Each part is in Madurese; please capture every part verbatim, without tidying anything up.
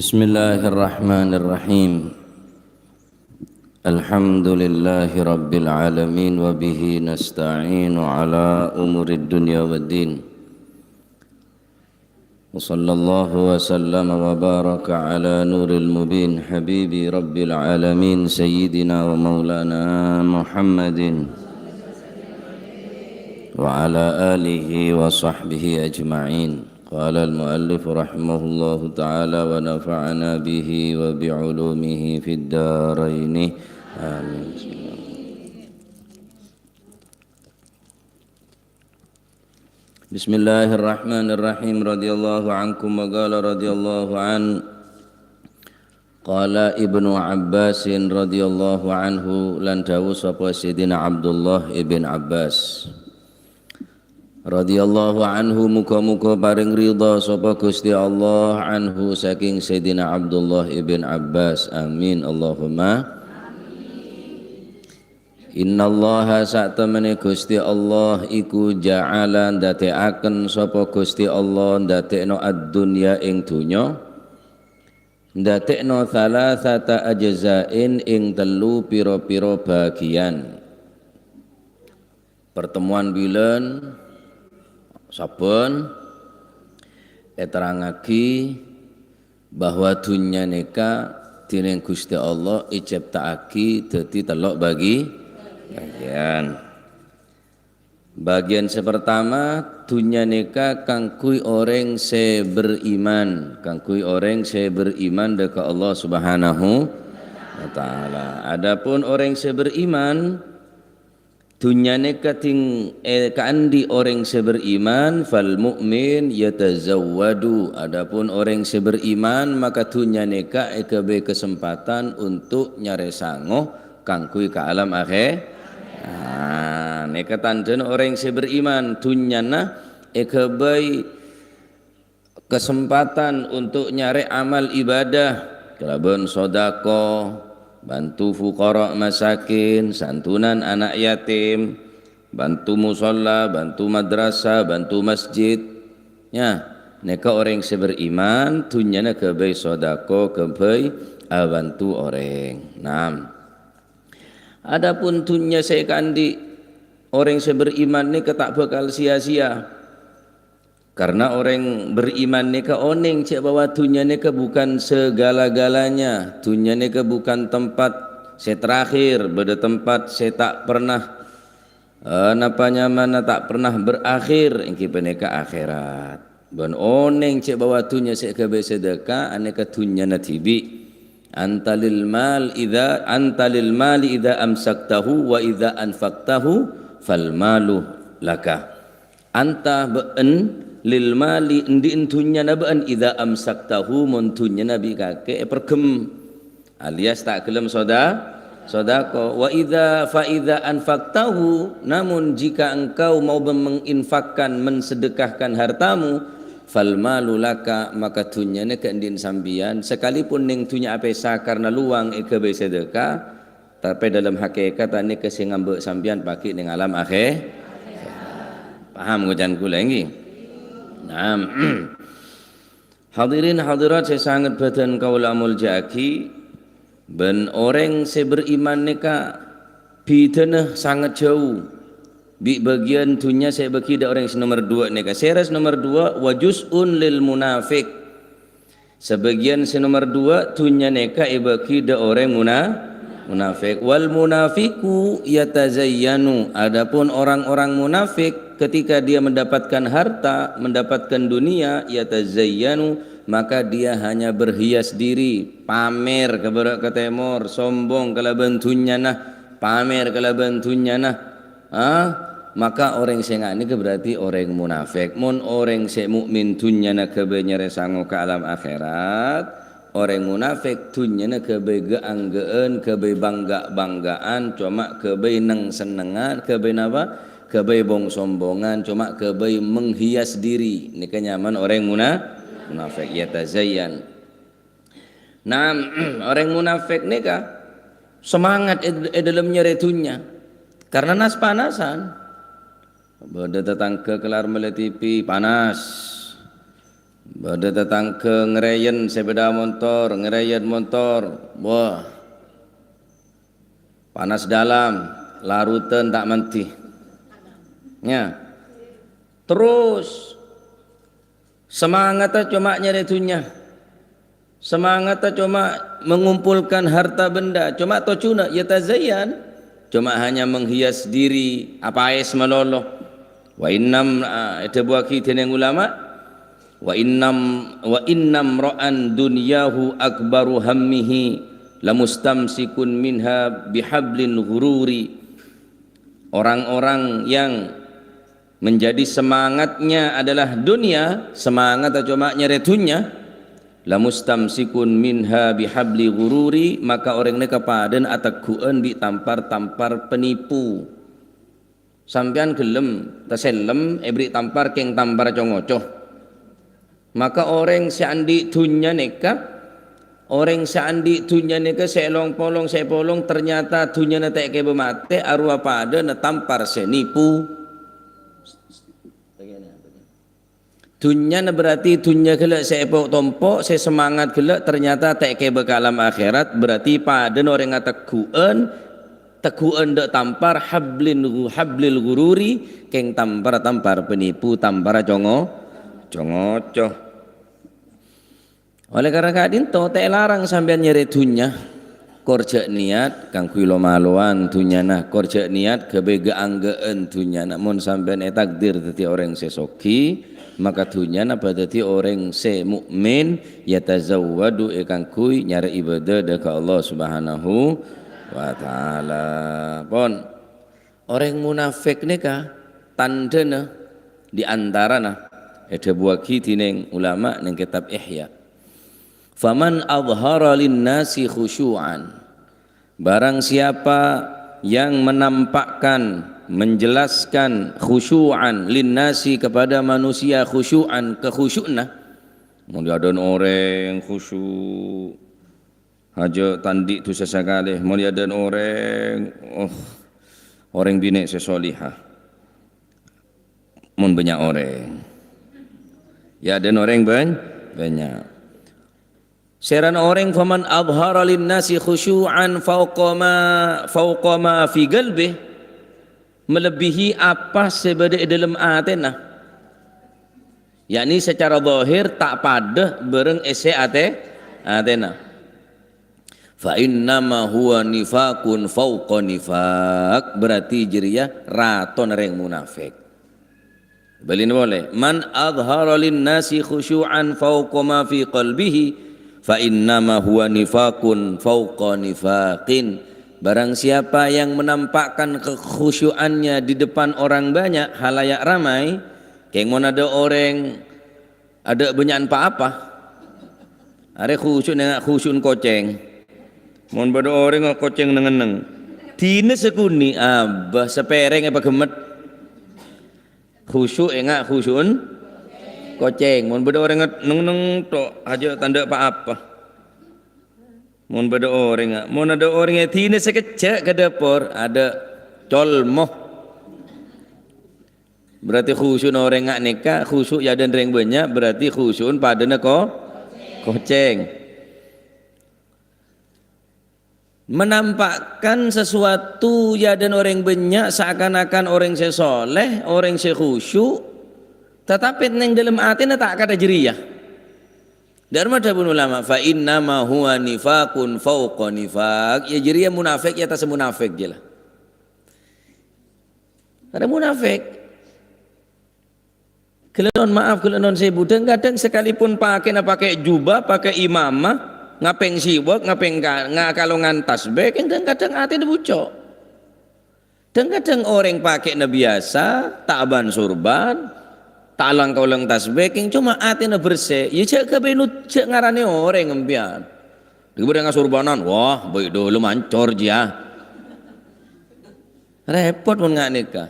Bismillahirrahmanirrahim. Alhamdulillahirabbil alamin, wa bihi nasta'inu ala umurid dunya waddin. Wa sallallahu wa sallama wa baraka ala nuril mubin, habibi rabbil alamin, sayyidina wa maulana Muhammadin wa ala alihi wa sahbihi ajma'in. Qala al-muallif rahimahullahu ta'ala wa nafa'ana bihi wa bi ulumihi fid daraini. Amin. Bismillahirrahmanirrahim. Radhiyallahu ankum wa qala radhiyallahu an. Qala Ibnu Abbasin radhiyallahu anhu, lan dawuh sapa Sayyidina Abdullah ibn Abbas radhiyallahu anhu, muga-muga paring ridha sapa Gusti Allah anhu saking Sayyidina Abdullah ibn Abbas. Amin, Allahumma. Innallaha, satemene Gusti Allah iku ja'ala, ndadekaken sapa Gusti Allah, ndadekno ad-dunya, ing dunya, ndadekno thalathata ajza'in, ing tellu pira-pira bagian. Pertemuan bilân sabbhân eterrangngagi bahwa dunnya nèka dhinèng Gusti Allah ècèpta'aghi dhâddhi tello' bagi-, bagian. Bagian sè partama, dunnya nèka kaangghuy orèng sè beriman, kaangghuy orèng sè beriman dâ' ka Allah Subhanahu wa Ta'ala. Adapun orèng sè beriman, dunnya nèka ding-, eh, kaandi' orèng sè beriman, fal mu'min yatazawwadu. Adapun orèng sè beriman, maka dunnya nèka èghâbây kasempadhân untuk nyarè sango kaangghuy ka alam akhè-, ah, nèka tandhâna orèng sè beriman, dunnyana èghâbây kasempadhân untuk nyarè amal ibadah kalabân sodako, bantu fuqara masakin, santunan ana' yatim, bantu musholla, bantu madrasah, bantu masjid. Ya, nèka orèng sè beriman, dunnyana ghâbây sodako, ghâbây abantu orèng. Naam. Adapun dunnya sè èkaandi' orèng sè beriman nèka ta' bhâkal sia-sia. Karna orèng beriman nèka onèng jhâ' bahwa dunnya nèka bukan segala-galanya. Dunnya nèka bukan tempat sè terakhir, bâdâ tempat sè ta' pernah, eh, napa nyamana ta' pernah berakhir, èngghi panèka akhèrat. Bân onèng jhâ' bahwa dunnya sè èghâbây sadhâka, anèka dunnyana dhibi'. Anta lil mal idza, anta lil mali idza amsaktahu wa idza anfaqtahu fal malu laka. Anta bâ'en lil mali, andi'en dunnyana bâ'en, idza amsaktahu, mon dunnyana bi' kakè èperghem, alias ta' ghellem soda-, sodako. Wa idza, fa idza anfaqtahu, namun jika engkau mau mem-, menginfakkan, mensedekahkan hartamu, fal malu laka, maka dunnyana kaandi'en sampèyan, sakalipun nèng dunnya apèsa karna luwang èghâbây sadhâka, tapè dâlem hakèkatta nèka sè ngambâ' sampèyan pagghi' nèng alam akhè-, paham ngocan kaulâ, èngghi? Naam. Hadirin hadirat sè sanget bâdhân kaulâ amoljâ'aghi, bân orèng sè beriman nèka bidhâna sanget jhâu bi' bâgiyân dunnya sè èbâghi dâ' orèng sè nomer duwâ' nèka. Sè res nomer duwâ', wa juz'un lil munafiq. Sabâgiyân sè nomer duwâ', dunnya nèka èbâghi dâ' orèng muna-, munafik. Wal munafiqu yatazayyanu. Adapun orang-orang munafik, ketika dia mendapatkan harta, mendapatkan dunia, yatazayyanu, maka dia hanya berhias diri, pamer ka bârâ' ka tèmor, sombong kalabân dunnyana, pamer kalabân dunnyana. Ah, maka orèng sè nga' nèka berarti orèng munafik. Mon orèng sè mukmin dunnyana ghâbây nyarè sango ka alam akhèrat, orèng munafik dunnyana ghâbây ghâ-, anggâ'ân, ghâbây bangga-banggaan, coma ghâbây neng-sennengngan, ghâbây napa? Ghâbây bong-sombongan, coma ghâbây menghias diri. Nèka nyamana orèng muna-, munafik, yatazayyan. Nah, orèng munafik nèka semangat è, è dâlem nyarè dunnya karna nas-panasan. Bâdâ tatangghâ kellar mellè T V, panas. Bâdâ tatangghâ ngrèyèn sepeda montor, ngrèyèn montor. Wah. Panas dalam, larutan ta' mandi. Ya. Terus, semangatnya cuma nyarè dhunnya. Semangatnya cuma mengumpulkan harta benda. Cuma tojjhuna, ya tazayyan. Cuma hanya menghias diri, apaès malolo. Wa innam, ah, èdhâbuwâghi dènèng ulama, "Wa innam, wa innam ra'an dunyahu akbaru hammihi lamustamsikun minha bihablin ghururi." Orang-orang yang menjadi semangatnya adalah dunia, semangatnya cuma nyarè dhunnya, lamustamsikun minha bihabli ghururi, maka orèng nèka padâna ategghu'ân bi' tampar-tampar penipu. Sampèyan ghellem, tasellem, èberri' tampar kèng tampar co-ngoco. Maka orèng sè andi' dhunnya nèka, orèng sè andi' dhunnya nèka sè long-polong, sè polong, ternyata dhunnyana ta' kèbâ matè, arowa padâna tampar sè nipu. Dhunnyana berarti dhunnya ghellâ' sè èpo-, tompo', sè semangat ghellâ', ternyata ta' kèbâ ka alam akhèrat, berarti padâna orèng ategghu'ân, tegghu'ân dâ' tampar, hablin ghu-, hablil ghururi, kèng tampar-tampar penipu, tampar co-ngo-, co-ngoco. Oleh karena ka'dinto, ta' èlarang sampèyan nyarè dhunnya. Kor jhâ' niyat kaangghuy lo-malowan dhunnyana, kor jhâ' niyat ghâbây ga-angghâ'ân dhunnyana. Mon sampèyan ètakdir dhâddhi orèng sè soghi, maka dhunnyana bâdâddhi orèng sè mu'min, yatazawwadu, èkaangghuy nyarè ibâdâ dâ' ka Allah Subhanahu wa Ta'ala. Pon. Orèng munafik nèka tandhâna di antarana èdhâbuwâghi dhinèng ulama nèng kètab Ihya. "Faman adhhara lin-nasi khusyu'an." Barang siapa yang menampakkan, menjelaskan khusyu'an lin-nasi kepada manusia khusyu'an, kekhusyu'na. Mon è adâ'na orèng khusyuk. Hajâ' ta' andi' dhusa sakalè, mon è adâ'na orèng, oh, orèng binè' sè solihah. Mon bânnya' orèng. È adâ'na orèng bân-, bânnya'. Sèrana orèng faman adhhara lin-nasi khusyu'an fauqa ma, fauqa ma fi qalbih, melebihi apa sè bâdâ è dâlem atèna. Yakni secara zahir ta' padâ bârâng èssè atè-, atèna. "Fa innama huwa nifaqun fauqa nifaq." Berarti jârèya ratona rèng munafik. Bâlina polè, "Man adhhara lin-nasi khusyu'an fauqa ma fi qalbihi, fa innama huwa nifaqun fauqa nifaqin." Barang siapa yang menampakkan kekhusyuannya di depan orang banyak, halayak ramai, kèng mon adâ' orèng adâ' bânnya'an pa-apa, arè khusyuk nèng-, khusyu'na kocèng. Mon bâdâ orèng kocèng neng-enneng, dinah sakonè', abâ, sapèrèng èpaghemmet. Khusyuk enga' khusyu'na kocèng. Mon bâdâ orèng neng-enneng tok, hajâ' ta' adâ' pa-apa. Mon bâdâ orèng, mon adâ' orèng èdinah sakejjhâ' ka dâpor, adâ' colmo. Berarti khusyu'na orèng nga' nèka, khusyuk è adâ'na rèng bânnya', berarti khusyu'na padâna ko-, kocèng. Menampakkan sesuatu è adâ'na orèng bânnya' seakan-akan orèng sè soleh, orèng sè khusyuk, tatapi neng dâlem atèna ta' kadhâ jârèya. Dâ' remma dhâbuna ulama, "Fa innama huwa nifaqun fauqa nifaq." Ya jârèya munafik è attassa munafik, jâ la. Arè munafik. Ghellâ' non, maaf, ghellâ' non sèbu. Dhâng-kadhâng sakalipun pakèna pakè' jubah, pakè' imamah, ngapèng siwak, ngapèng ka-, nga-, kalongan tasbih, kèng dhâng-kadhâng atèna bucco'. Dhâng-kadhâng orèng pakèna biyasa, ta' abân sorban, ta' lang-kolèng tasbih, kèng coma atèna bersè. Ya jhâ' ghâbây nu-, jhâ' ngaranè orèng empèyan. Dhâggi' bâdâ ngasorbanan, wah, bhâi dhâlem ancor jiyâ. Rèpot mon nga' nèka.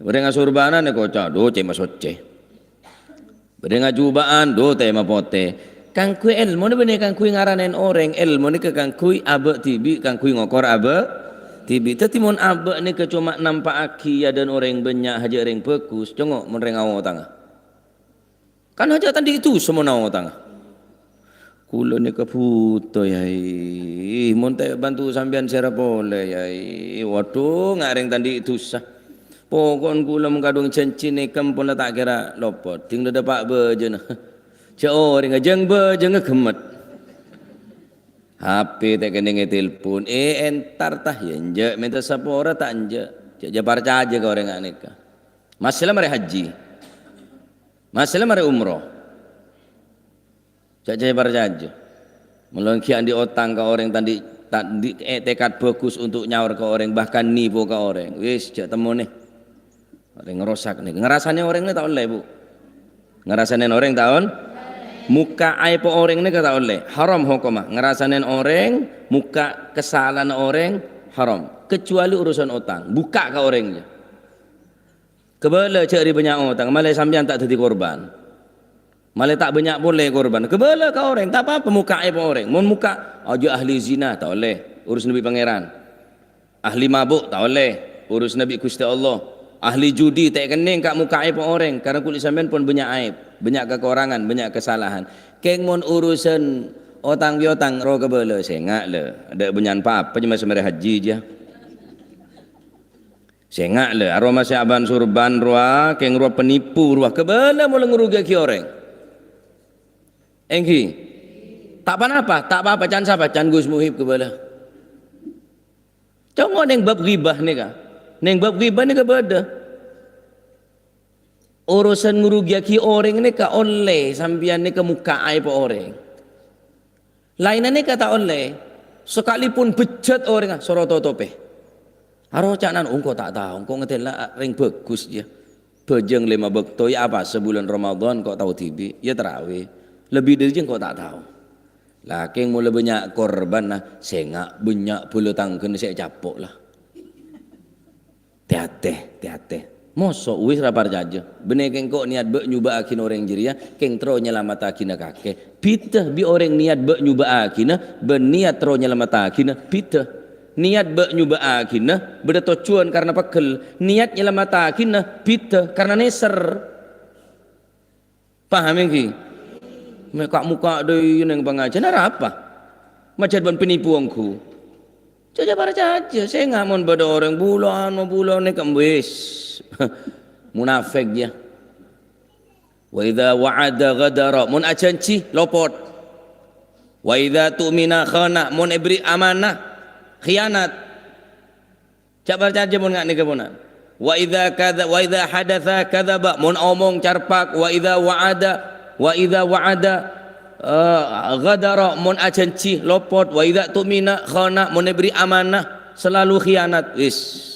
Bâdâ ngasorbanan èkoca', "Dhu, cè' masoccè." Bâdâ ngajuba'an, "Dhu, tè mapotè." Kaangghuy èlmona bânnè kaangghuy ngaranèn orèng, èlmo nèka kaangghuy abâ' dhibi', kaangghuy ngokor abâ' dhibi'. Dhâddhi mon abâ' nèka coma nampa'aghi è adâ'na orèng bânnya', hajâ' rèng bhâghus, congo' mon rèng aotangnga. Kan aja ta' andi' dhusa mon aotang. Kaulâ nèka bhuto, Yai. Mon ta' èbhânto sampèyan sèra polè, Yai. Waduh, nga' rèng ta' andi' dhusa. Poko'en kaulâ mon kadhung jhânjhi nèka ampon la ta' kèra lopot. Dhing la dâpa' bâjâna. Jhâ' orèngnga, jhâng bâjângnga ghemmet. H P ta' kennèng ètelpon. Eh, entar tah, yâ enjâ'. Mènta sapora ta' enjâ'. Jhâ' jhâ' parcajâ ka orèng nèka. Masè la marè haji. Masè la marè umroh. Jhâ' jhâ' parcajâ. Mon la ghi' andi' otang ka orèng, ta' andi', ta' andi' ètekad bhâghus untuk nyaor ka orèng, bahkan nipo ka orèng. Wis, jhâ' temmonè. Orèng ngrosak nèka. Ngarasanè orèng nèka ta' ollè, Bu. Ngarasanè orèng ta' ollè. Mokka' aèbbhâ orèng nèka ta' ollè. Haram hokomma. Ngarasanè orèng, mokka' kasala'anna orèng, haram. Kecuali urusan otang. Bukka' ka orèng, yâ. Kabâlâ jhâ' rè bânnya' otang, malè sampèyan ta' dhâddhi korban. Malè ta' bânnya' polè korban. Kabâlâ ka orèng, ta' pa-apa mokka' aèbbhâ orèng. Mon mokka', aja ahli zina, ta' ollè. Urusanna bi' Pangèran. Ahli mabuk, ta' ollè. Urusanna bi' Ghustè Allah. Ahli judi, ta' kennèng ka' mokka' aèbbhâ orèng. Karna kulâ sampèyan pon bânnya' aèb. Bânnya' kakorangan, bânnya' kasalahan. Kèng mon urusan otang piotang, ro kabâlâ, sènga' la. Adâ' bânnya'an pa-apa, coma sè marè haji jiyâ. Sènga' la, aroma sè abân-sorban rowa, kèng rowa penipu rowa, kabâlâ mola ngarugiyaghi orèng. Èngghi. Ta' ponapa, ta' pa-apa, can sapa, can Gus Muhib kabâlâ. Coma neng bab ghibah nèka. Neng bab ghibah nèka bâdâ. Urusan ngarugiyaghi orèng nèka ollè, sampèyan nèka mokka' aèbbhâ orèng. Laènna nèka ta' ollè. Sakalipun bejjat orèngnga, soro totopè. Aro ca'na, "Engko' ta' tao, engko' ngatèla rèng bhâghus, yâ. Bhâjâng lèma bâkto, yâ, apowasa bulân Ramadan, engko' tao dhibi', yâ, tarawih. Lebbi dhâri jâ' engko' ta' tao." La, kèng mola bânnya' korbanna, sènga' bânnya' bhâlâ tangghâna sè ècapo', la. Tè-atè, tè-atè. Moso' wis ra parcajâ. Bânnè kèng engko' niyat bâ' nyobâ'aghina orèng jârèya, kèng terro nyalamettaghina kakè. Bhidhâ bi' orèng niyat bâ' nyobâ'aghina, bân niyat terro nyalamettaghina, bhidhâ. Niyat bâ' nyobâ'aghina, bâdâ tojjhuwân karna pegghel. Niyat nyalamettaghina, bhidhâ, karna nèser. Paham èngghi? Mè' ka'-mokka' dhâri neng pangajiân, arapa? Majâr bân penipu ongghu. Jhâ' jhâ' parcajâ, sènga' mon bâdâ orèng bulâ anu bulâ nèka wis. Munafik jiyâ. "Wa idza wa'ada ghadara," mon ajhânjhi, lopot. "Wa idza tu'mina khana," mon èberri' amanah, khianat. Jhâ' parcajâ mon nga' nèka pona. "Wa idza kadza-, wa idza hadatsa kadzaba," mon omong carpak, "wa idza wa'ada, wa idza wa'ada, eh, ghadara," mon ajhânjhi, lopot, "wa idza tu'mina khana," mon èberri' amanah, selalu khianat. Wis.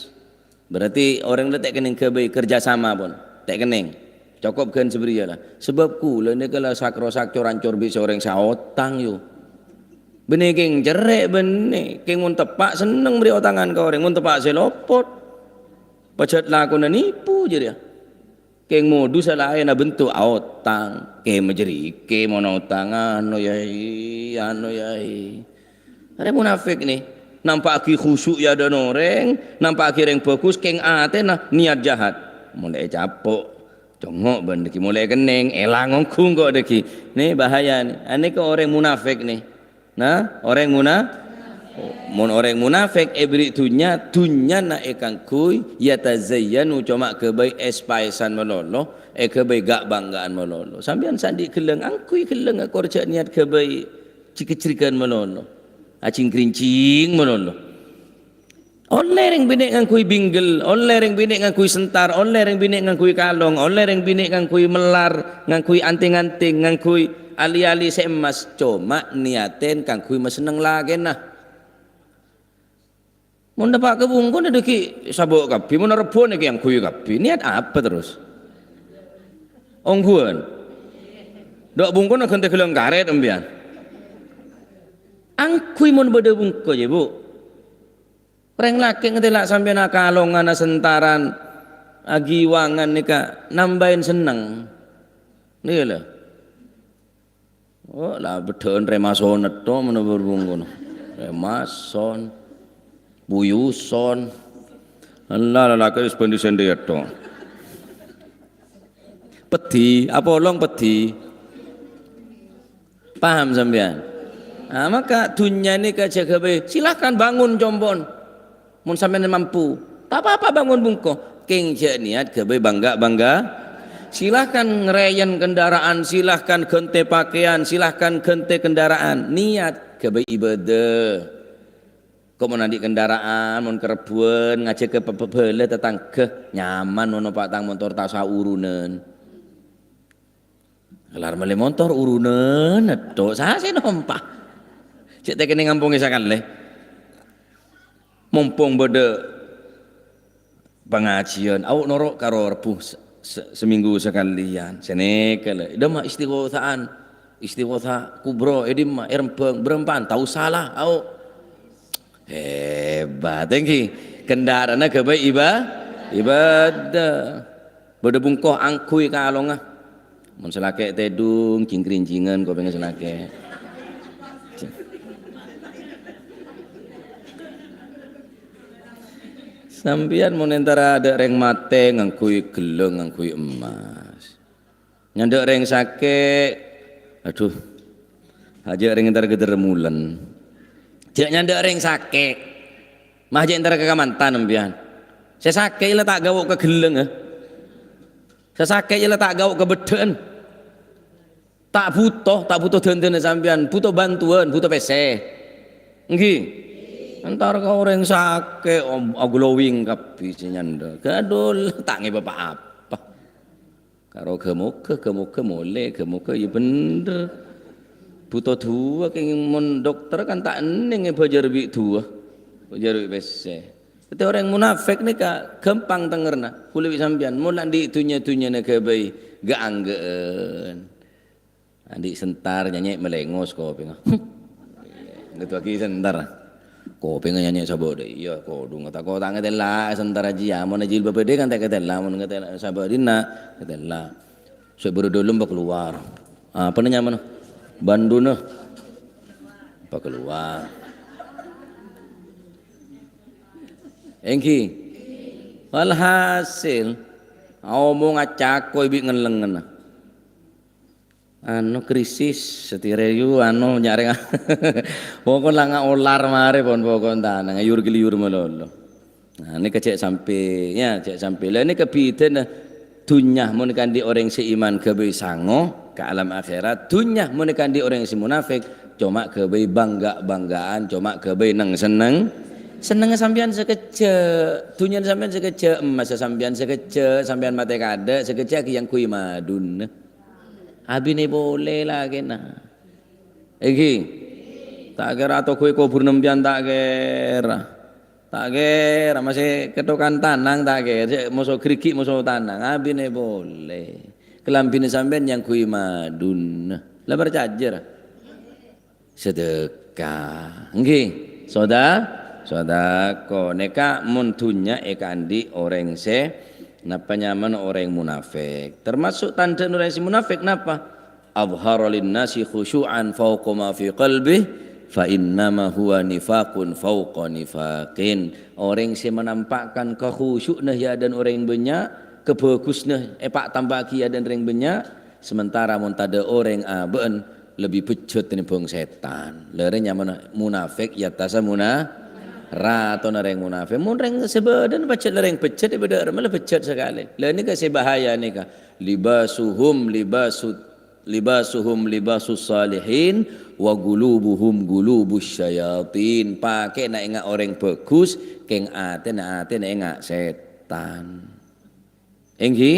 Berarti orèng la ta' kennèng ghâbây kerja sama pon. Ta' kennèng. Cokop ghân sabâriyâ la. Sabâb kaulâ nèka la sak-rosak cor-ancor bi' sè orèng sè aotang, yu. Bânnè kèng cerrè' bânnè. Kèng mon teppa' senneng marè otangan ka orèng, mon teppa' sè lopot. Pajhât lakona nipu jârèya. Kèng modus sè laènna bentuk aotang. Kè majârèya kè mon aotang, anu, yâi, anu, yâi. Arè munafik nè. Nampa'aghi khusu' è adâ'na orèng, nampa'aghi rèng bhâghus, kèng atèna niyat jahat. Molè ècapo'. Congngo' bân dhâggi' molè kennèng, èlang ongghu engko' dhâggi'. Nè bahaya nè. Anèka orèng munafik nè. Nah, orèng muna-, mon orèng munafik èberri' dhunnya, dhunnyana èkangghuy yatazayyanu coma ghâbây es-paesan malolo, èghâbây ga'-bângga'an malolo. Sampèyan sè andi' ghellâng, angghuy ghellâng akor jhâ' niyat ghâbây jhik-jhrikan malolo. Ajhing-grinjing malolo. Ollè rèng binè' ngangghuy binggel, ollè rèng binè' ngangghuy sentar, ollè rèng binè' ngangghuy kalong, ollè rèng binè' ngangghuy mellar, ngangghuy anting-anting, ngangghuy ali-ali sè emmas, coma niyatèn kangghuy masenneng lakèna. Mon dâpa' ka bungkona dhâggi' sabâ' kabbhi, mon rebbhuna ghi' angghuy kabbhi. Niyat apa terros? Ongghuwân. Dâ' bungkona ghântè ghellâng karèt empèyan. Angghuy mon bâdâ bungko, yâ, Bu. Rèng lakè' ngatèla' sampèyan akalongan, asentaran, agiwangan nèka nambâi senneng. Nèka lho. Oh, la beddhâ'ân rèmason ètto' manabi bungkona. Rèmason, buyuson. Ella lalakè' wis bhândhi sèndhi ètto'. Pedhi, apolong pedhi. Paham sampèyan? Nah, maka dhunnya nèka jâgâ bhâi. Silahkan bangun compo'en. Mon sampèyan mampu, ta' apa-apa bangun bungko. Kèng jâ' niat ghâbây bangga-bangga. Silahkan ngerèyèn kendaraan, silahkan ghântè pakaian, silahkan ghântè kendaraan. Niat ghâbây ibadah. Ko' mon andi' kendaraan, mon karebbhuwân, ngajhâk ka pe-, pe-, bhâlâ tatangghâ, nyaman mon numpa' tang montor ta' osa urunan. Kelar mellè montor, urunan, netto', sa sè nompa'. Cè' tèkènè ngampongè sakalè. Mompong bâdâ pangajiân, au noro' karo Rebbhu se-, se-, seminggu sakalèyan. Sè nèka lè, è dimma istighosaan, istighosa kubro, è dimma, è Rembang, Bârâmpan, ta' osa la, au. Hebat, èngghi. Kendaraanna ghâbây iba-, ibadah. Bâdâ bungko angghuy kalongnga. Mon sè lakè' tèdung, jingkrinjingan, kopèngnga sè lakè'. Sampèyan mon entara adâ' rèng matè, ngangghuy ghellâng, ngangghuy emmas. Nyandhâ' rèng sakè', adhu, ajâ' rèng entar ghâdhâr molen. Jâ' nyandhâ' rèng sakè'. Mah jâ' entar ka kamantan sampèyan. Sè sakè' la ta' gao' ka ghellâng, eh. Sè sakè' la ta' gao' ka beddhâ'ân. Ta' bhuto, ta' bhuto dândâna sampèyan, bhuto bantuwân, bhuto pèssè. Èngghi? Entar ka orèng sakè', om-, glowing kabbhi sè nyandhâ. Ghâdhul, ta' ngèbâ pa-apa. Karo ghâ-moghâ, ghâ-moghâ molè, ghâ-moghâ ya bhendher. Bhuto duwâ kèng mon dokter kan ta' ennèng èbhâjâr bi' duwâ. Bhâjâr bi' pèssè. Dhâddhi orèng munafik nèka ghâmpang tengngerna. Kaulâ bi' sampèyan, mon la andi' dhunnya-dhunnyana ghâbây ghâ'-angghâ'ân. Andi' sentar nyanyè' malèngos kopèngnga. Ngètowaghi sentar. Kopèngnga nyanyè' sabâ' dâ' iyâ, kodhungnga tako' ta' ngatèla' sentar ajiyâ. Mon jilbab bâdâ kan ta' ngatèla', mon ngatèla' sabâ' dinna' ngatèla'. Sè bârâ dâlem pakalowar. Apana nyamana? Banduna. Pakalowar. Èngghi. Walhasil, omong acako bi' ngellengnganna. Anu krisis, satèya rèyu, anu nyarèng. Pokon la nga' olar marè pon pokon tanang, ayur-geliur malolo. Nah, nèka cè' sampè', ya, cè' sampè'. Lah nèka bhidhâna dhunnya mon èkaandi' orèng sè iman ghâbây sango ka alam akhèrat, dhunnya mon èkaandi' orèng sè munafik coma ghâbây bangga-banggaan, coma ghâbây neng-senneng. Sennengnga sampèyan sakejjhâ', dhunnyana sampèyan sakejjhâ', emmassa sampèyan sakejjhâ', sampèyan matè kaadâ', sakejjhâ' ghi' èyangghuy madhuna. Abinè polè lakèna. Èngghi. Ta' kèra atoghuwè kobhurrâ sampèyan, ta' kèra. Ta' kèra, masè kèthokan tanang, ta' kèra. Sè moso ghrighi' moso tanang. Abinè polè. Kalambhina sampèyan èyangghuy madhuna. La parcajâ, ra? Sedekah. Èngghi. Soda-, sodako. Nèka mon dhunnya èkaandi' orèng sè napa nyamana orèng munafik. Termasuk tandhâna orèng sè munafik napa? Adhhara linnasi khusyu'an fauqa ma fi qalbih, fa innama huwa nifaqun fauqa nifaqin. Orèng sè menampakkan kakhusyu'na è adâ'na orèng bânnya', kabhâghusna èpa'-tampa'aghi è adâ'na orèng bânnya', sementara mon tadâ' orèng abâ'na lebbi bejjhât tènèmbhâng sètan. Lâ rè nyamana munafik, è attassa muna-, ratona rèng munafik. Mon rèng sè bâdâna pajhât la rèng bejjhât, è bâdâ rèng la bejjhât sakalè. Lâ nèka sè bahaya nèka. Libasuhum libasu-, libasuhum libasus salihin wa gulubuhum gulubus syayatin. Pakèna enga' orèng bhâghus, kèng atèna, atèna enga' sètan. Èngghi?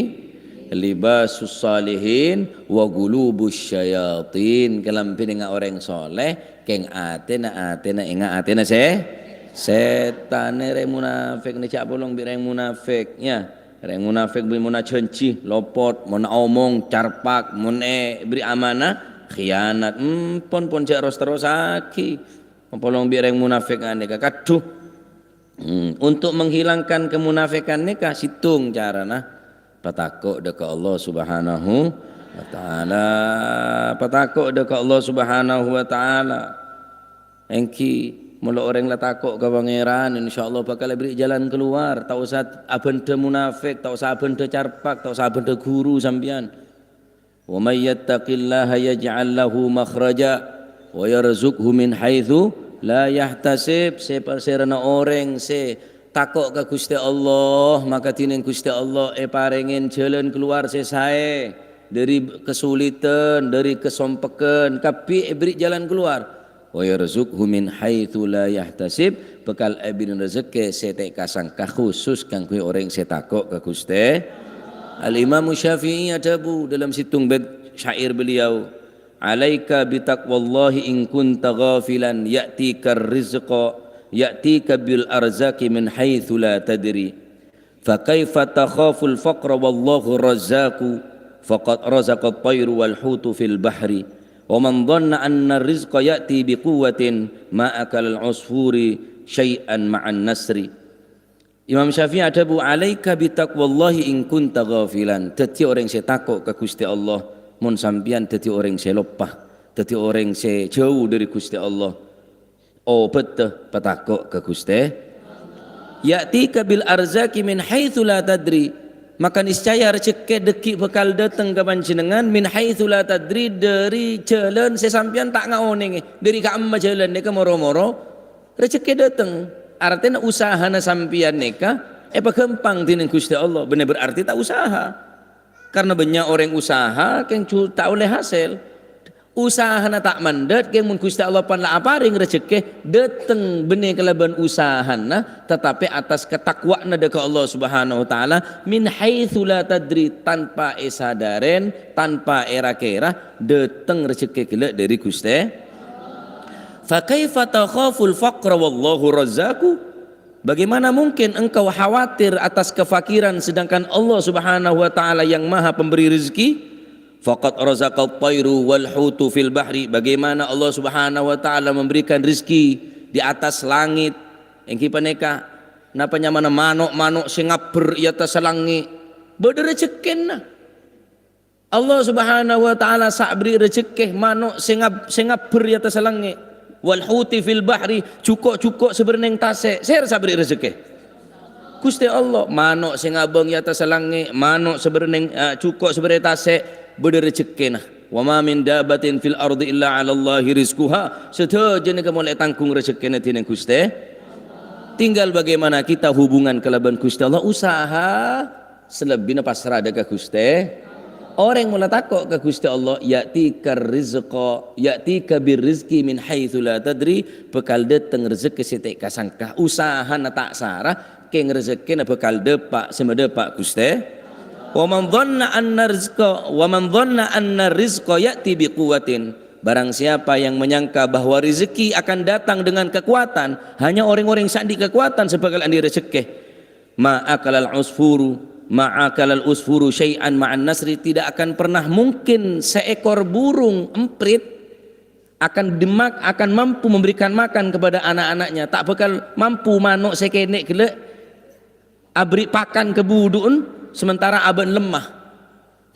Libasus salihin wa gulubus syayatin. Kalambhina enga' orèng soleh, kèng atèna, atèna enga' atèna sè-, sètan. Rèng munafik nè jhâ' polong bi' rèng munafik, ya. Rèng munafik bi' mon ajhânjhi, lopot, mon aomong, carpak, mon èbèrri' amanah, khianat. Empon, pon jhâ' ros-terrosaghi. Polong bi' rèng munafik anèka, kadhu. Hmm, untuk menghilangkan kemunafikan nèka, sèttong carana. Patako' dâ' ka Allah Subhanahu wa Ta'ala. Patako' dâ' ka Allah Subhanahu wa Ta'ala. Èngghi, mon la orèng la tako' ka Pangèran, insyaallah bhâkal èbèrri' jalan keluar. Ta' osa abhândhâ munafik, ta' osa abhândhâ carpak, ta' osa abhândhâ ghuru sampèyan. "Wa may yattaqillaha yaj'al lahu makhraja wa yarzuqhu min haitsu la yahtasib." Sè-, pasèrana orèng sè tako' ka Ghustè Allah, maka dhinèng Ghustè Allah èparèngè jhâlân kalowar sè saè dhâri kasulitân, dhâri kasompegghân, kabbhi èbherri' jhâlân kalowar. "Wa yarzuqhu min haitsu la yahtasib," bhâkal èbherri' rejhekkè sè ta' èkasangka, khusus kaangghuy orèng sè tako' ka Ghustè. Al-Imam Syafi'i adhâbu dâlâm sèttong bait syair beliau, "Alaika bi taqwallahi in kunta ghafilan, ya'tika rizqa, ya'tika bil arzaqi min haitsu la tadri." "Fa kaifa takhaful faqra wallahu razzaqu, faqad razaqat tairu wal hutu fil bahri. Wa man dhanna anna rizqa ya'ti bi quwwatin, ma akalal usfuri syai'an ma'an nasri." Imam Syafi'i adhâbu, "Alaika bi taqwallahi in kunta ghafilan." Dhâddhi orèng sè tako' ka Ghustè Allah, mon sampèyan dhâddhi orèng sè loppa, dhâddhi orèng sè jhâu dhâri Ghustè Allah. Obâdhâ patako' ka Ghustè. "Ya'tika bil arzaqi min haitsu la tadri." Maka niscaya rejhekkè dhâggi' bhâkal dâteng ka panjhennengngan min haitsu la tadri, dhâri jhâlân sè sampèyan ta' ngaonèngè. Dhâri ka'emma jhâlân nèka moro-moro rejhekkè dâteng. Artèna usahana sampèyan nèka èpaghâmpang dhinèng Ghustè Allah. Bânnè berarti ta' usaha. Karna bânnya' orèng usaha kèng ju-, ta' ollè hasèl. Usahana ta' mandhât, kèng mon Ghustè Allah pan la aparèng rejhekkè, dâteng bânnè kalabân usahana, tatapè attas katakwa'anna dhâ' ka Allah Subhanahu wa Ta'ala, min haitsu la tadri, tanpa èsadhârèn, tanpa èra-kèra, dâteng rejhekkè ghellâ' dhâri Ghustè. "Fa kaifa takhaful faqra wallahu razzaqu?" Bagaimana mungkin engkau khawatir atas kefakiran, sedangkan Allah Subhanahu wa Ta'ala yang Maha Pemberi rezeki? "Faqad razaqat tairu wal hutu fil bahri." Bagaimana Allah Subhanahu wa Ta'ala memberikan rezeki di atas langit? Èngghi panèka, napa nyamana mano'-mano' sè ngabbher è attas langngè'? Bâdâ rejekkèna. Allah Subhanahu wa Ta'ala sè aberri' rejekkè mano' sè ngab-, sè ngabbher è attas langngè'. "Wal huti fil bahri," jhuko'-jhuko' sè bâdâ neng tasè'. Sèra sè aberri' rejekkè? Ghustè Allah. Mano' sè ngabâng è attas langngè', mano' sè bâdâ neng, eh, jhuko' sè bâdâ è tasè', bâdâ rejekkèna. "Wa ma min dabbatin fil ardi illa 'alallahi rizquha." Sadhâjâna nèka molaè tanggung rejekkèna dhinèng Ghustè. Tinggal bagaimana kita hubungan kalabân Ghustè Allah, usaha salebbina pasra dhâ' ka Ghustè. Orèng mon la tako' ka Ghustè Allah, "Ya'tika rizqa, ya'tika bir rizqi min haitsu la tadri," bhâkal dâteng rejekkè sè ta' èkasangka. Usahana ta' sara, kèng rejekkèna bhâkal dâpa' sè madâpa' Ghustè. "Wa man dhanna anna rizqa, wa man dhanna anna rizqa ya'ti bi quwwatin." Barang siapa yang menyangka bahwa rezeki akan datang dengan kekuatan, hanya orang-orang sè andi' kekuatan sè bhâkal andi' rejekkè. "Ma akalal usfuru, ma akalal usfuru syai'an ma'an nasri," tidak akan pernah mungkin seekor burung emprit akan demak-, akan mampu memberikan makan kepada anak-anaknya. Ta' bhâkal mampu mano' sè kènè' ghellâ' aberri' pakan ka budhu'en, sementara abâ'na lemma.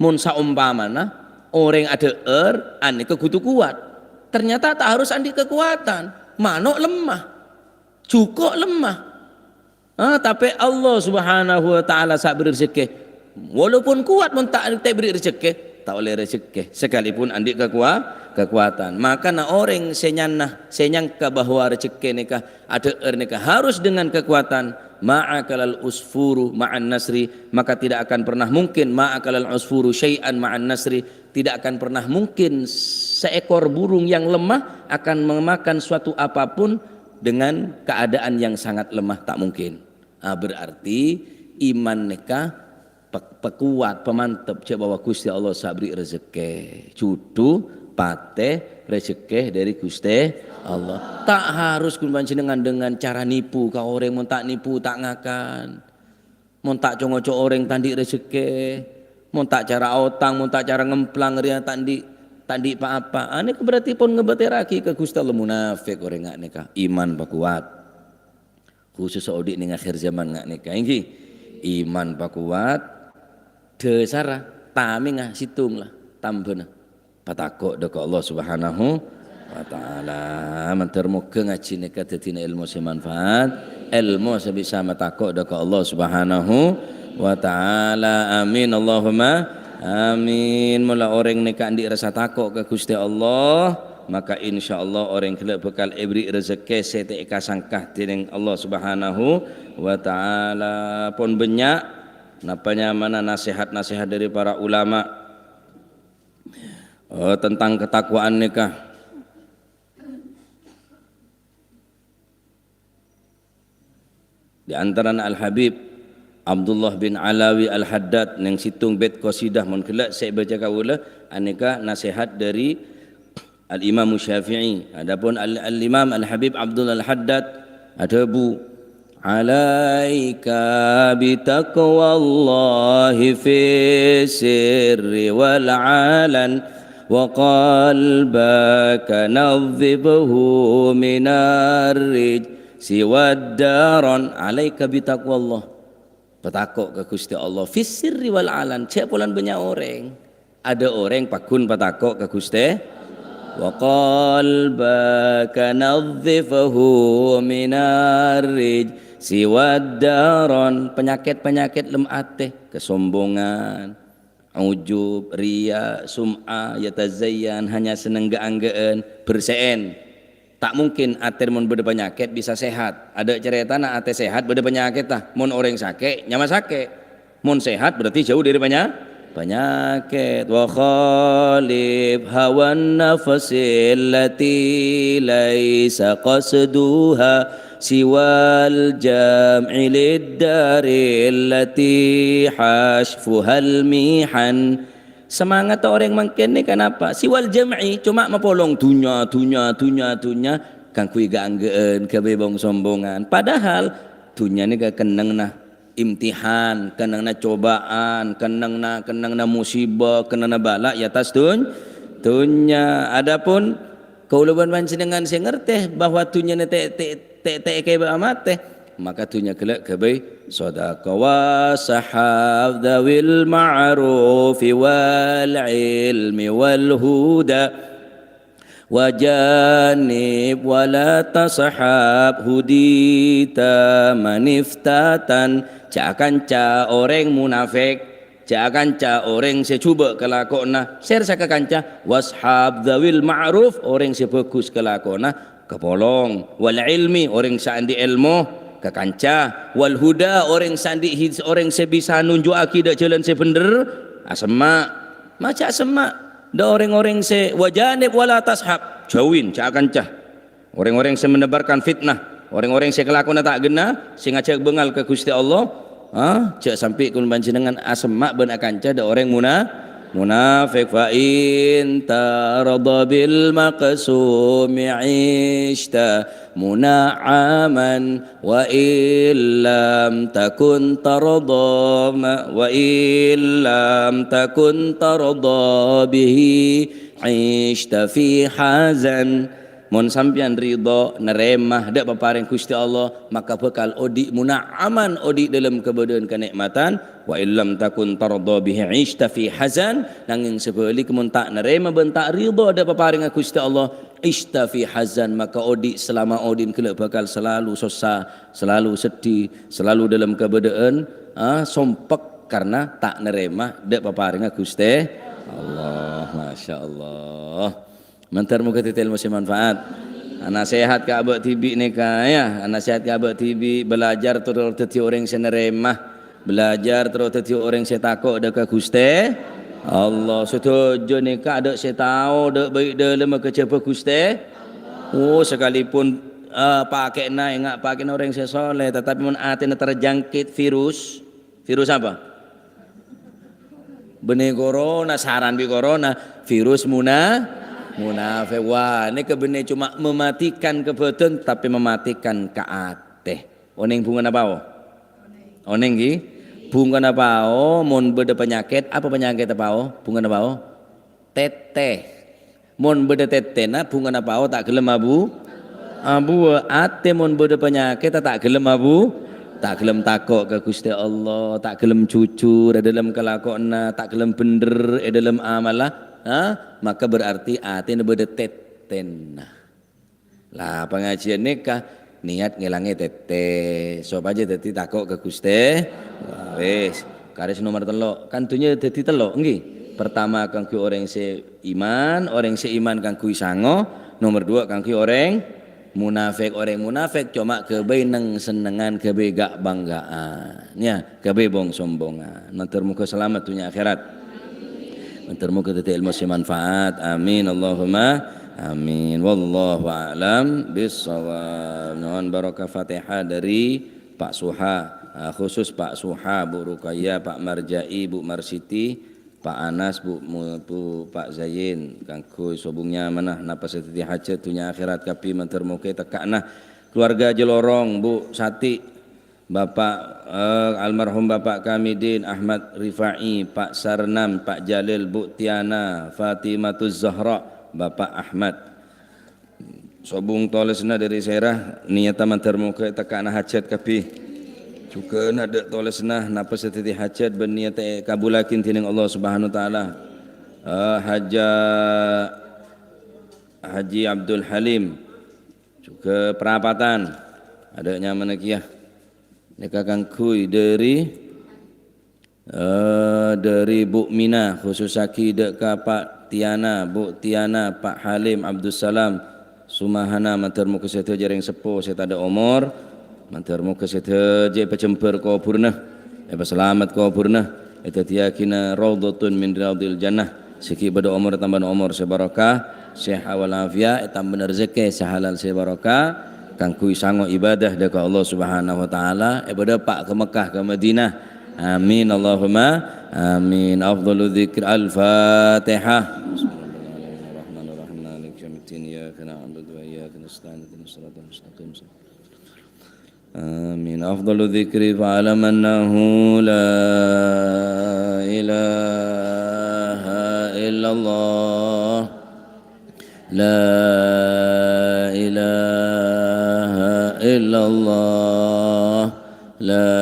Mon saompamana orèng adhâ'âr, anèka kodhu kowat. Ternyata ta' harus andi' kakowadhân. Mano' lemma. Jhuko' lemma. Ah, tapè Allah Subhanahu wa Ta'ala sè aberri' rejekkè. Walaupun kowat, mon ta', ta' èberri' rejekkè, ta' ollè rejekkè, sakalipun andi' kakowa-, kakowadhân. Makana orèng sè nyana, sè nyangka bahwa rejekkè nèka, adhâ'âr nèka harus dengan kekuatan, "Ma akalal usfuru ma'an nasri," maka tidak akan pernah mungkin, "Ma akalal usfuru syai'an ma'an nasri," tidak akan pernah mungkin seekor burung yang lemah akan memakan suatu apapun dengan keadaan yang sangat lemah, tak mungkin. Ah, berarti iman nèka pe-, pekowat, pamantep, jhâ' bahwa Ghustè Allah sè aberri' rejekkè. Jhudhu, patè, rejekkè dhâri Ghustè Allah. Ta' harus ghun panjhennengan dengan cara nipu ka orèng, mon ta' nipu, ta' ngakan. Mon ta' co-ngoco orèng ta' andi' rejekkè, mon ta' cara aotang, mon ta' cara ngemplang rèya ta' andi', ta' andi' pa-apa. Anèka berarti pon ngabâtèrraghi ka Ghustè Allah. Munafik orèng nga' nèka. Iman pakowat. Khusus odi' neng akhir zaman nga' nèka. Èngghi. Iman pakowat. Dhâsarra. Tamèngnga sèttong la. Tambhâna. Patako' dhâ' ka Allah Subhanahu wa Ta'ala. Mandhâr moghâ ngajhi nèka dhâddhina èlmo sè manfaat, èlmo sè bisa matako' dhâ' ka Allah Subhanahu wa Ta'ala. Amin, Allahumma. Amin. Mula orèng nèka andi' rassa tako' ka Ghustè Allah, maka insyaallah orèng ghellâ' bhâkal èberri' rejekkè sè ta' èkasangka dènèng Allah Subhanahu wa Ta'ala. Pon bânnya', napa nyamana, nasèhat-nasèhat dâri para ulama, eh, tentang ketakwaan nèka. Di antarana Al-Habib Abdullah bin Alawi Al-Haddad neng sèttong bait qasidah, mon ghellâ' sè èbâca kaulâ, anèka nasèhat dâri Al-Imam Syafi'i. Adapun Al-, Al-Imam Al-Habib Abdullah Al-Haddad adhâbu, "Alaika bitaqwallahi fis sirri wal alan, wa qalbaka nadhibhu minar rijsi wad daran." Alaika bitaqwallah. Patako' ka Ghustè Allah. Fis sirri wal alan. Jhâ' polana bânnya' orèng. Adâ' orèng pagghun patako' ka Ghustè. "Wa qalbaka nadhibhu minar rijsi wad daran." Panyakèt-panyakèt lem atè. Kasombongan, ujub, riya, sum'ah, yatazayyan, hanya senneng ga'-angghâ'ân, bersè'èn. Ta' mungkin atè mon bâdâ panyakèt bisa sehat. Adâ' carètana atè sehat bâdâ panyakèt, ta? Mon orèng sakè', nyama sakè'. Mon sehat berarti jauh dari panya-, panyakèt. "Wa khalif hawan nafsi allati laisa qasduha siwal jam'i lid dari allati hasfuhal mihan." Semangat orèng mangkèn nèka napa? Siwal jam'i, coma mapolong dhunnya, dhunnya, dhunnya, dhunnya, kaangghuy ga'-angghâ'ân, ghâbây bong-sombongan. Padahal dhunnya nèka kennengnganna imtihan, kennengnganna cobaan, kennengnganna, kennengnganna musibah, kennengnganna bâlâ' è attas dhun-, dhunnya. Adapun kaulâ bân panjhennengngan sè ngartè bahwa dhunnyana tè-, tè-, tè-, tè-, èkèbâ matè, maka dhunnya ghellâ' ghâbây sadaka wa sahab dzawil ma'rufi wal ilmi wal huda. Wa janib wa la tashab hudita maniftatan. Jhâ' akanca orèng munafik. Jhâ' akanca orèng sè jhubâ' kalakowanna, sèr sakakanca, washab dzawil ma'ruf, orèng sè bhâghus kalakowanna, kapolong, wal ilmi, orèng sè andi' èlmo, kakanca, wal huda, orèng sè andi' hid-, orèng sè bisa nunju'aghi dâ' jhâlân sè bhendher, asemma'. Ma' jhâ' semma', dâ' orèng-orèng sè wajanib wala tashab, jhâuwin, jhâ' akanca. Orèng-orèng sè menebarkan fitnah, orèng-orèng sè kalakowanna ta' ghenna, sè ngajhâk bângal ka Ghustè Allah, ha, jhâ' sampè' kaulâ panjhennengngan asemma' bân akanca dâ' orèng muna-, munafik. Fa in tarda bil maqsumi 'ishta muna'aman, wa illam takun tarda ma-, wa illam takun tarda bihi 'ishta fi hazan. Mon sampèyan ridho, narèma, dâ' paparèng Ghustè Allah, maka bhâkal odi' muna'aman, odi' dâlem kabâdâ'ân kanè'matan. Wa illam takun tarda bihi 'ishta fi hazan. Nangèng sabhâligghâ, mon ta' narèma bân ta' ridho dâ' paparèngnga Ghustè Allah, 'ishta fi hazan, maka odi' salama odi'na ghellâ' bhâkal salalu sossa, salalu seddhi, salalu dâlem kabâdâ'ân, ah, sompek karna ta' narèma dâ' paparèngnga Ghustè Allah. Masya Allah. Mandhâr moghâ dhâddhi èlmo sè manfaat. Anasèhat ka abâ' dhibi' nèka, ya. Anasèhat ka abâ' dhibi', bhâlâjhâr terro dhâddhi orèng sè narèma. Bhâlâjhâr terro dhâddhi orèng sè tako' dâ' ka Ghustè Allah. Sadhâjâ nèka adâ' sè tao dâ' bâi' dâlemma kajhâbhâ Ghustè. Oh, sakalipun, eh, pakè'na, enga' pakè'na orèng sè soleh, tatapi mon atèna terjangkit virus, virus apa? Bânnè corona, saran bi' corona, virus muna-, munafik. Wah, nèka bânnè coma mematikan ka bâdân, tapè mematikan ka atè. Onèng bhungana pao? Onèng, ghi? Bhungana pao, mon bâdâ panyakèt, apa panyakèt pao? Bhungana pao? Tètè. Mon bâdâ tètèna, bhungana pao ta' ghellem abu-, abuwâ. Atè mon bâdâ panyakèt, ta' ghellem abu-, ta' ghellem tako' ka Ghustè Allah, ta' ghellem jujur è dâlem kalakowanna, ta' ghellem bhendher è dâlem amalla, ha? Maka berarti atèna bâdâ tètèna. Lah, pangajiyân nèka niyat ngèlangè tètè, sopajâ dhâddhi tako' ka Ghustè. Wis, Tarès nomer tello', kan dhunnya dhâddhi tello', èngghi? Pertama kaangghuy orèng sè iman, orèng sè iman kaangghuy sango, nomer duwâ' kaangghuy orèng munafik. Orèng munafik coma ghâbây neng-sennengngan, ghâbây ghâ'-bângga'an, yâ, ghâbây bong-sombongan. Mandhâr moghâ salamet dhunnya akhèrat. Mandhâr moghâ dhâddhi èlmo sè manfaat. Amin, Allahumma amin. Wallahu a'lam bissawab. Nyo'on barokah Fatihah dâri Pak Suha, ah, khusus Pak Suha, Bu Rukaya, Pak Marjai, Bu Marsiti, Pak Anas, Bu Mu-, Bu Pak Zain, kaangghuy sobung nyamana, napa sè dhâddhi hajhât dhunnya akhèrat kabbhi, mandhâr moghâ ètekka'na keluarga Jelorong, Bu Sati, Bapak, eh, almarhum Bapak Kamidin, Ahmad Rifai, Pak Sarnam, Pak Jalil, Bu Tiana, Fatimatuz Zahra, Bapak Ahmad. Sobung tolèsanna dâri Sèra, niyata mandhâr moghâ ètekka'na hajhât kabbhi. Jhughân adâ' tolèsanna, napa sè dhâddhi hajhât bân niyata èkabhullaghi dhinèng Allah Subhanahu wa Ta'ala. Eh, Haja-, Haji Abdul Halim, jhughân parapatan, adâ' nyamana kèya. Nèka kaangghuy dâri Eh, dâri Bu Mina, khususaghi dâ' ka Pak Tiana, Bu Tiana, Pak Halim, Abdussalam, Sumahana, mandhâr moghâ sadhâjâ rèng seppo sè tadâ' omor, mandhâr moghâ sadhâjâ èpajembhâr kobhurrâ, èpasalamet kobhurrâ, èdhâddhiyâghina raudhatun min riyadhil jannah, sè ghi' bâdâ omor ètambâna omor sè barokah, sehat wal afiat, ètambâna rejhekkè sè halal sè barokah, kaangghuy sango ibadah dâ' ka Allah Subhanahu wa Ta'ala, èpadâpa' ka Mekkah, ka Madinah, Amin, Allahumma amin. Afdalu dzikr Al-Fatihah. Bismillahirrahmanirrahim. Maliki yaumiddin. Iyyaka na'budu wa iyyaka nasta'in. Ihdinas siratal mustaqim. Amin. Afdalu dzikri fa'lam annahu la ilaha illallah. La ilaha illallah. La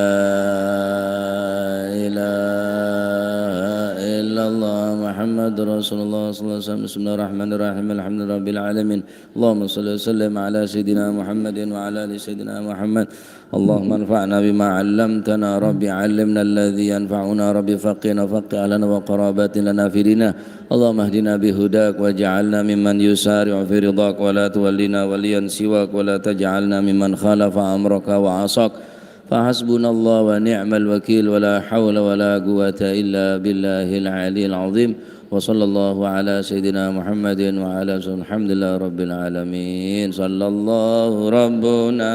ilaha illallah Muhammadur Rasulullah sallallahu alaihi wasallam. Bismillahirrahmanirrahim. Alhamdulillahi rabbil alamin. Allahumma shalli wa sallim ala sayyidina Muhammadin wa ala ali sayyidina Muhammad. Allahumma anfa'na bima 'allamtana. Rabbi 'allimna alladzi yanfa'una. Rabbi faqqihna wa faqqih ahlana wa qarabatin lana fi dinina. Allahumma ihdina bi hudak waj'alna mimman yusari'u fi ridak wa la tuwallina waliyan siwak wa la taj'alna mimman khalafa amraka wa 'asak. Fa hasbunallahu wa ni'mal wakil wa la haula wa la quwwata illa billahil 'aliyyil 'azhim. Wa sallallahu ala sayyidina Muhammadin wa ala alihi. Alhamdulillahi rabbil alamin. Sallallahu rabbuna